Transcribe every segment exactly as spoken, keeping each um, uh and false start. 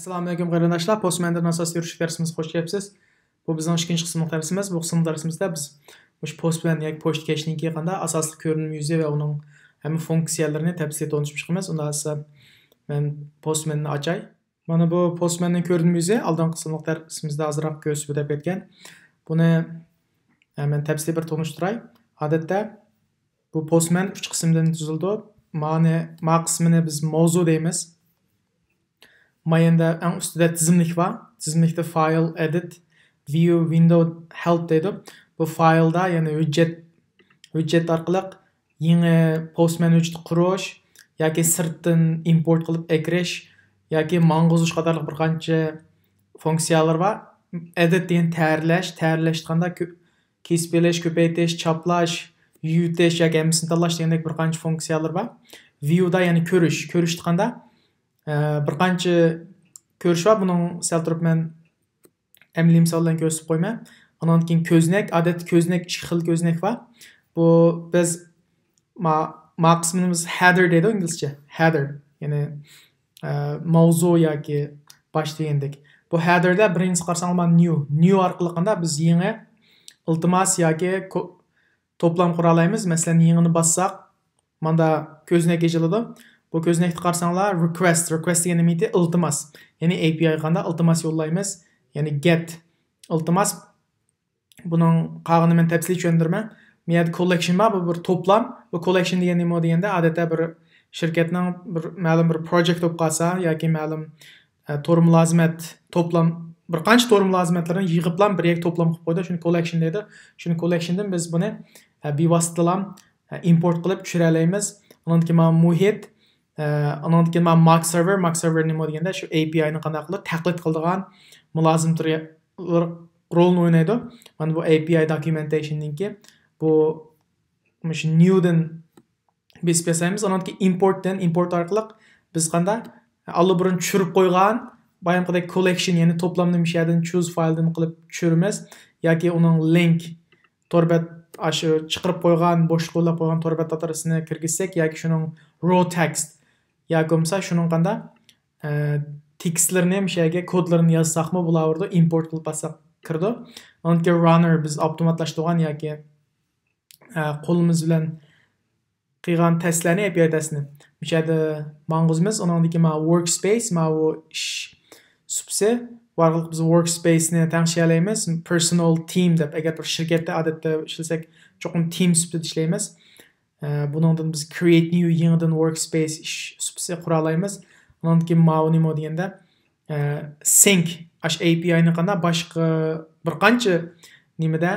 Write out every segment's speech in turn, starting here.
ئەسسالامۇئەلەيكۇم قېرىنداشلار، پوستمەندىن ئاساسىي يۈرۈشلۈك دەرسىمىزگە خوش كەپسىز. بۇ بىزنىڭ ئىككىنچى قىسىملىق دەرسىمىز. بۇ قىسىملىق دەرسىمىزدە بىز مۇشۇ پوستمەن ياكى پوچتا كەشنىڭكى قانداق ئاساسلىق كۆرۈنۈم يۈزى ۋە ئۇنىڭ ھەممە فۇنكسىيەلىرىنى تەپسىلىي تونۇشۇپ چىقىمىز. ئۇنداق بولسا مەن پوستمەننى ئاچاي. مانا بۇ پوستمەننىڭ كۆرۈنۈم يۈزى، ئالدىنقى قىسىملىق دەرسىمىزدە ئازراق كۆرسىتىپ ئۆتۈپ كەتكەن. بۇنى مەن تەپسىلىي بىر تونۇشتۇراي. ئادەتتە بۇ پوستمەن ئۈچ قىسىمدىن تۈزۈلىدۇ. مانى، ما قىسمىنى بىز ماۋزۇ دەيمىز. ما يەنە ئەڭ ئۈستىدە تىزىملىك بار. تىزىملىكتە فايل، ئېدىت، ۋىيۇ، ۋىندو، ھېلپ دەيدۇ. بۇ فايلدا، يەنى ھۆججەت، ھۆججەت ئارقىلىق يېڭى پوستمەن ھۆججىتى قۇرۇش ياكى سىرتتىن ئىمپورت قىلىپ ئەكىرىش ياكى ماڭغۇزۇش قاتارلىق بىر قانچە فۇنكسىيالار بار. ئېدىت دېگەن تەرلەش، تەرلەش دېگەندە كۆ-، كېسىپ ئېلىش، كۆپەيتىش، چاپلاش، يۇيۇۋېتىش ياكى ھەممىسىنى تاللاش دېگەندەك بىر قانچە فۇنكسىيالار بار. ۋىيۇدا يەنى كۆرۈش، كۆرۈش دېگەندە، ئە، بىر قانچە كۆرۈش بار. بۇنىڭ سەل تۇرۇپ مەن ئەمەلىي مىسال بىلەن كۆرسىتىپ قويىمەن. ئانان كېيىن كۆزنەك، ئادەتتە كۆزنەك، ئىككى خىل كۆزنەك بار. بۇ بىز ما، ما قىسمىنى بىز header دەيدۇ ئىنگلىزچە. Header، يەنى، ئە، ماۋزۇ ياكى باش دېگەندەك. بۇ headerدە بىرىنچىسى قارىساڭلار، new. New ئارقىلىق قانداق بىز يېڭى ئىلتىماس ياكى كو-، توپلام قۇرالايمىز. مەسىلەن، يېڭىنى باسساق، ماندا كۆزنەك ئېچىلىدۇ. بۇ كۆزنەكتە قارىساڭلار، request، request دېگەن نېمە ئىدى؟ ئىلتىماس. يەنى A P I قانداق ئىلتىماس يوللايمىز؟ يەنى get، ئىلتىماس. بۇنىڭ قالغىنىنى مەن تەپسىلىي چۈشەندۈرىمەن. بۇ يەردە collection بار، بۇ بىر توپلام. بۇ collection دېگەن نېمە دېگەندە، ئادەتتە بىر شىركەتنىڭ بىر مەلۇم بىر project بولۇپ قالسا ياكى مەلۇم، ئە، تور مۇلازىمەت توپلام، بىر قانچە تور مۇلازىمەتلىرىنى يىغىپلا بىر يەرگە توپلام قىلىپ قويىدۇ. شۇنى collection دەيدۇ. شۇنى collectionدىن بىز بۇنى، ئە، بىۋاسىتىلا، ئە، ئىمپورت قىلىپ چۈشۈرەلەيمىز. ئۇنىڭدىن كېيىن مانا مۇھىت، ئە، ئۇنىڭدىن كېيىن مانا mock server، mock server نېمە دېگەندە شۇ A P I نى قانداق قىلىدۇ، تەقلىد قىلىدىغان مۇلازىم تۈرى رولىنى ئوينايدۇ. مانا بۇ A P I documentation نىڭكى بۇ مۇشۇ new دىن بېسىپ ياسايمىز. ئانان كېيىن import تىن، import ئارقىلىق بىز قانداق ئاللىبۇرۇن چۈشۈرۈپ قويغان بايامقىدەك collection، يەنى توپلامنى مۇشۇ يەردىن choose فايلدىن قىلىپ چۈشۈرىمىز. ياكى ئۇنىڭ لىنك، تور بەت، ئاشۇ چىقىرىپ قويغان، بوشلۇق بولاپ قويغان تور بەت ئادرېسىنى كىرگۈزسەك ياكى شۇنىڭ raw text ياكى بولمىسا شۇنىڭ قانداق، ئە، تېكىستلىرىنى مۇشۇ يەرگە كودلىرىنى يازساقمۇ بولاۋېرىدۇ، import قىلىپ باسساق كىرىدۇ. ئانان كېيىن runner بىز ئاپتوماتلاشتۇرغان ياكى، ئە، قولىمىز بىلەن قىلغان تەستلەرنى، A P I تەستىنى مۇشۇ يەردە ماڭغۇزىمىز. ئۇنىڭدىن كېيىن مانا workspace، ماۋۇ ئىش سۇپىسى. بۇ ئارقىلىق بىز workspace نى تەڭشىيەلەيمىز. Personal team دەپ، ئەگەر بىر شىركەتتە ئادەتتە ئىشلىسەك، چوقۇم team سۈپىتىدە ئىشلەيمىز. ئە، بۇنىڭدىن بىز create new، يېڭىدىن workspace ئىش سۇپىسى قۇرالايمىز. ئۇنىڭدىن كېيىن ماۋۇ نېمە دېگەندە، ئە، sync، ئاشۇ A P I نى قانداق باشقا بىر قانچە نېمىدە،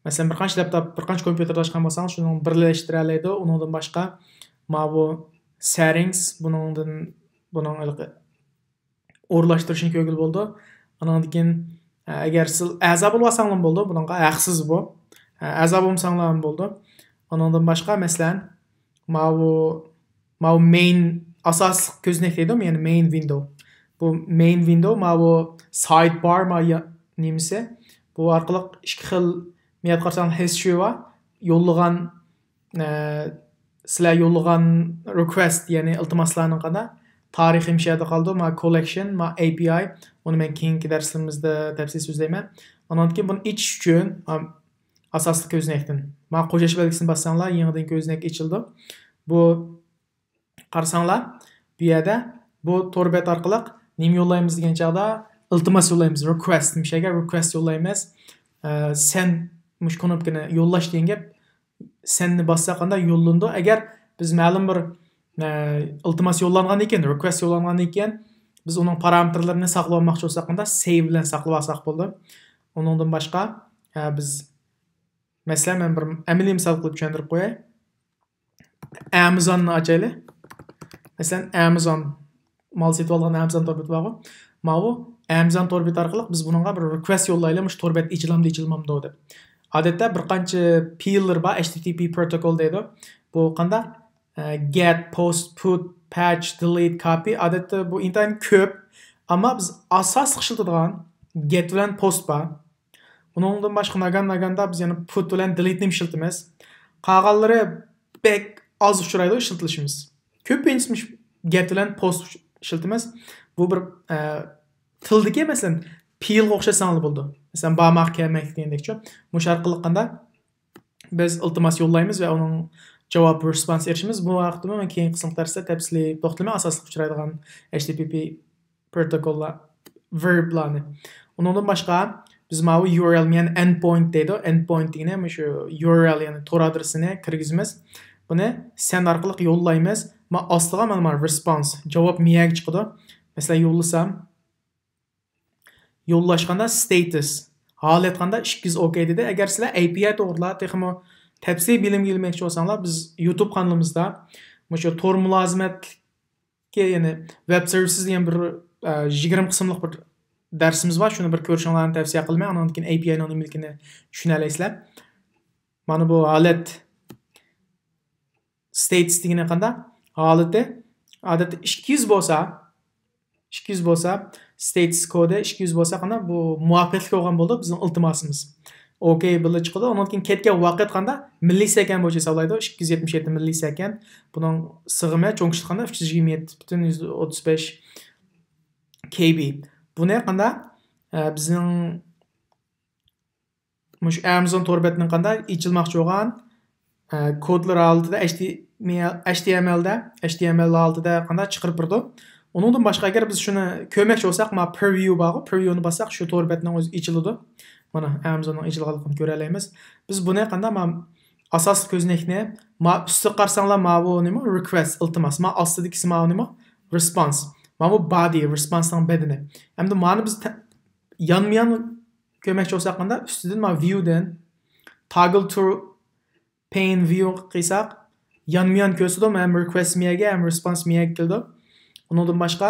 مەسىلەن، بىر قانچە لەپتاپ، بىر قانچە كومپيۇتېردا ئاچقان بولساڭىز، شۇنىڭ بىرلەشتۈرەلەيدۇ. ئۇنىڭدىن باشقا ماۋۇ settings، بۇنىڭدىن، بۇنىڭ ھېلىقى ئورۇنلاشتۇرۇشنى كۆرگىلى بولىدۇ. ئانىڭدىن كېيىن، ئە، ئەگەر سىز ئەزا بولۇۋالساڭلارمۇ بولىدۇ، بۇنىڭغا ھەقسىز بۇ. ئە، ئەزا بولمىساڭلارمۇ بولىدۇ. ئانىڭدىن باشقا، مەسىلەن، ماۋۇ، ماۋۇ main، ئاساسلىق كۆزنەك دەيدۇ، يەنى main window. بۇ main window، ماۋۇ sidebar، ما يا-، نېمىسى. بۇ ئارقىلىق ئىككى خىل، مۇ يەردە قارىساڭ history بار، يوللىغان، ئە، سىلەر يوللىغان request، يەنى ئىلتىماسلارنىڭ قانداق تارىخى مۇشۇ يەردە قالىدۇ، ما collection، ما A P I. ئۇنى مەن كېيىنكى دەرسلىرىمىزدە تەپسىلىي سۆزلەيمەن. ئانان كېيىن بۇنى ئېچىش ئۈچۈن، ئا-، ئاساسلىق كۆزنەكتىن ما قوشاش بەلگىسىنى باسساڭلار، يېڭىدىن كۆزنەك ئېچىلىدۇ. بۇ قارىساڭلار، بۇ يەردە بۇ تور بەت ئارقىلىق نېمە يوللايمىز دېگەن چاغدا، ئىلتىماس يوللايمىز، request، مۇشۇ يەرگە request يوللايمىز. ئە، سەن مۇشۇ كنوپكىنى يوللاش دېگەن گەپ. سەننى باسساق قانداق يوللىنىدۇ؟ ئەگەر بىز مەلۇم بىر، ئە، ئىلتىماس يوللانغاندىن كېيىن، request يوللانغاندىن كېيىن، بىز ئۇنىڭ پارامېتىرلىرىنى ساقلىۋالماقچى بولساق، قانداق save بىلەن ساقلىۋالساق بولىدۇ. ئۇنىڭدىن باشقا، ئە، بىز، مەسىلەن، مەن بىر ئەمەلىي مىسال قىلىپ چۈشەندۈرۈپ قوياي. ئامازوننى ئاچايلى. مەسىلەن، ئامازون، مال سېتىۋالغان ئامازون تور بېتى بارغۇ. ماۋۇ ئامازون تور بېتى ئارقىلىق بىز بۇنىڭغا بىر request يوللايلى، مۇشۇ تور بەت ئېچىلامدۇ، ئېچىلمامدۇ دەپ. ئادەتتە بىر قانچە پىللىرى بار، H T T P protocol دەيدۇ. بۇ قانداق؟ ئە، get، post، put، patch، delete، copy. ئادەتتە بۇ ئىنتايىن كۆپ. ئەمما بىز ئاساسلىق ئىشلىتىدىغان get بىلەن post بار. ئۇنىڭدىن باشقا ناگان-ناگاندا بىز يەنە put بىلەن delete نى ئىشلىتىمىز. قالغانلىرى بەك ئاز ئۇچرايدۇ ئىشلىتىلىشىمىز. كۆپىنچىسى مۇشۇ get بىلەن post ئىشلىتىمىز. بۇ بىر، ئە، تىلدىكى، مەسىلەن، پېئىلغا ئوخشاتساڭلار بولىدۇ. مەسىلەن، بارماق، كەلمەك دېگەندەكچۇ. مۇشۇ ئارقىلىق قاندا بىز ئىلتىماس يوللايمىز ۋە ئۇنىڭ جاۋاب، رېسپونس ئېرىشىمىز. بۇ ھەقتىمۇ مەن كېيىنكى قىسىملىق دەرستە تەپسىلىي توختىلىمەن، ئاساسلىق ئۇچرايدىغان H T T P پروتوكوللار، ۋېربلارنى. ئۇنىڭدىن باشقا بىز ماۋۇ U R L، يەنى endpoint دەيدۇ. Endpoint دېگىنى مۇشۇ U R L، يەنى تور ئادرېسىنى كىرگۈزىمىز. بۇنى send ئارقىلىق يوللايمىز. ما ئاستىغا مانا، مانا رېسپونس، جاۋاب مېيەگە چىقىدۇ. مەسىلەن، يوللىسام، يوللاشقاندا status، ھالەت قاندا، ئىككى يۈز OK دېدى. ئەگەر سىلەر A P I توغرىدا تېخىمۇ تەپسىلىي بىلىمگە ئېلىمەكچى بولساڭلار، بىز يۇتۇب قانىلىمىزدا مۇشۇ تور مۇلازىمەتلىككە، يەنى ۋېب سېرۋىسىز دېگەن بىر، ئە، يىگىرمە قىسىملىق بىر دەرسىمىز بار. شۇنى بىر كۆرۈشۈڭلارنى تەۋسىيە قىلىمەن. ئاندىن كېيىن A P I نىڭ نېمىلىكىنى چۈشىنەلەيسىلەر. مانا بۇ ھالەت، status دېگىنى قاندا؟ ھالىتى، ئادەتتە ئىككى يۈز بولسا، ئىككى يۈز بولسا، status كودى ئىككى يۈز بولسا قاندا، بۇ مۇۋەپپەقىيەتلىك بولغان بولىدۇ بىزنىڭ ئىلتىماسىمىز. OK، بىللە چىقىدۇ. ئۇنىڭدىن كېيىن كەتكەن ۋاقىت قاندا؟ مىللىسېكەند بويىچە ھېسابلايدۇ. ئىككى يۈز يەتمىش يەتتە مىللىسېكەند. بۇنىڭ سىغىمى چوڭ كىچىك قاندا؟ ئۈچ يۈز يىگىرمە يەتتە پۈتۈن يۈز ئوتتۇز بەش K B. بۇنى قاندا، ئە، بىزنىڭ مۇشۇ ئامازون تور بەتنىڭ قاندا ئېچىلماقچى بولغان، ئە، كودلار ھالىتىدە، H T M L، H T M L دە، H T M L ھالىتىدە قاندا چىقىرىپ بېرىدۇ. ئۇنىڭدىن باشقا، ئەگەر بىز شۇنى كۆرمەكچى بولساق، ما preview بارغۇ، preview نى باسساق، شۇ تور بەتنىڭ ئۆزى ئېچىلىدۇ. مانا، ئامازوننىڭ ئېچىلغانلىقىنى كۆرەلەيمىز. بىز بۇنى قاندا، ما ئاساسلىق كۆزنەكنى، ما ئۈستىگە قارىساڭلار، ماۋۇ نېمە؟ Request، ئىلتىماس. ما ئاستىدىكىسى ماۋۇ نېمە؟ Response. ماۋۇ body، response نىڭ بەدىنى. ئەمدى مانى بىز تە-، يانمۇيان كۆرمەكچى بولساق، قاندا ئۈستىدىن، ما view دىن toggle to pane view قىلساق، يانمۇيان كۆرسىتىدۇ، ھەم request مىيەگە، ھەم response مىيەگە كېلىدۇ. ئۇنىڭدىن باشقا،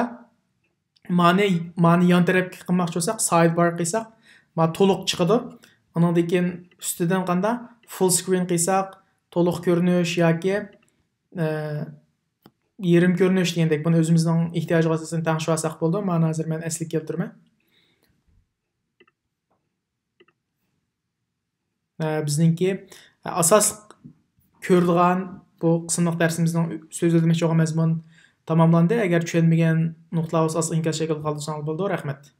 مانى، مانى يان تەرەپكە قىلماقچى بولساق، sidebar قىلساق، ما تولۇق چىقىدۇ. ئۇنىڭدىن كېيىن ئۈستىدىن قاندا full screen قىلساق، تولۇق كۆرۈنۈش ياكى، ئە، يېرىم كۆرۈنۈش دېگەندەك، بۇنى ئۆزىمىزنىڭ ئېھتىياجىغا ئاساسەن تەڭشىۋالساق بولىدۇ. مانا ھازىر مەن ئەسلىگە كەلتۈرىمەن. ئە، بىزنىڭكى، ئە، ئاساسلىق كۆرىدىغان بۇ قىسىملىق دەرسىمىزنىڭ سۆزلىمەكچى بولغان مەزمۇن تاماملاندى. ئەگەر چۈشەنمىگەن نۇقتىلار بولسا، ئاستىغا ئىنكاس شەكلىدە قالدۇرساڭلار بولىدۇ. رەھمەت.